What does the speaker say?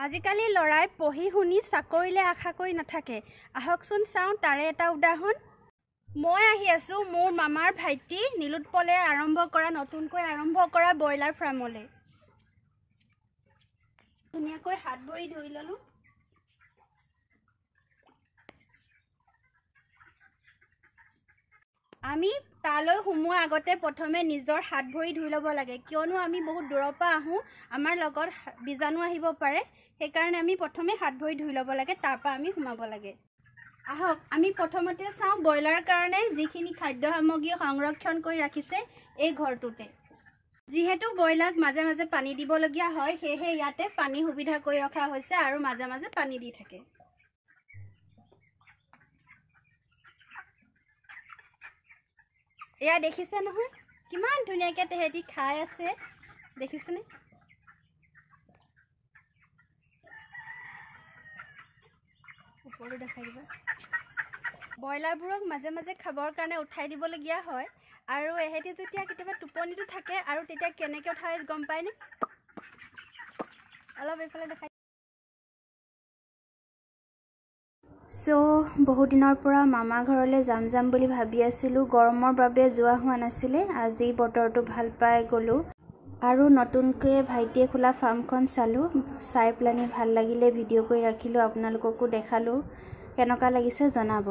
আজিকালি ল'ৰাই পঢ়ি শুনি চাকৰিলৈ আশা কৰি নাথাকে। আহকচোন চাওঁ তাৰে এটা উদাহৰণ। মই আহি আছোঁ মোৰ মামাৰ ভাইটি নীলোৎপলে আৰম্ভ কৰা নতুনকৈ আৰম্ভ কৰা ব্ৰইলাৰ ফাৰ্মলৈ। ধুনীয়াকৈ হাত ভৰি ধুই ল'লোঁ। আমি তালৈ সোমোৱাৰ আগতে প্ৰথমে নিজৰ হাত ভৰি ধুই ল'ব লাগে, কিয়নো আমি বহুত দূৰৰ পৰা আহোঁ, আমাৰ লগত বীজাণু আহিব পাৰে। সেইকাৰণে আমি প্ৰথমে হাত ভৰি ধুই ল'ব লাগে, তাৰপৰা আমি সোমাব লাগে। আহক আমি প্ৰথমতে চাওঁ ব্ৰইলাৰ কাৰণে যিখিনি খাদ্য সামগ্ৰী সংৰক্ষণ কৰি ৰাখিছে এই ঘৰটোতে। যিহেতু ব্ৰইলাৰক মাজে মাজে পানী দিবলগীয়া হয়, সেয়েহে ইয়াতে পানী সুবিধা কৰি ৰখা হৈছে আৰু মাজে মাজে পানী দি থাকে। এয়া দেখিছে নহয় কিমান ধুনীয়াকৈ তেহেঁতি খাই আছে, দেখিছেনে? ওপৰতো দেখাই দিবা। ব্ৰইলাৰবোৰক মাজে মাজে খাবৰ কাৰণে উঠাই দিবলগীয়া হয়, আৰু এহেঁতি যেতিয়া কেতিয়াবা টোপনিটো থাকে আৰু তেতিয়া কেনেকৈ উঠাই গম পায়নে? অলপ এইফালে দেখাই। চ' বহুদিনৰ পৰা মামা ঘৰলৈ যাম যাম বুলি ভাবি আছিলোঁ, গৰমৰ বাবে যোৱা হোৱা নাছিলে। আজি বতৰটো ভাল পাই গ'লোঁ আৰু নতুনকৈ ভাইটিয়ে খোলা ফাৰ্মখন চালোঁ। চাই পেলানি ভাল লাগিলে ভিডিঅ' কৰি ৰাখিলোঁ, আপোনালোককো দেখালোঁ। কেনেকুৱা লাগিছে জনাব।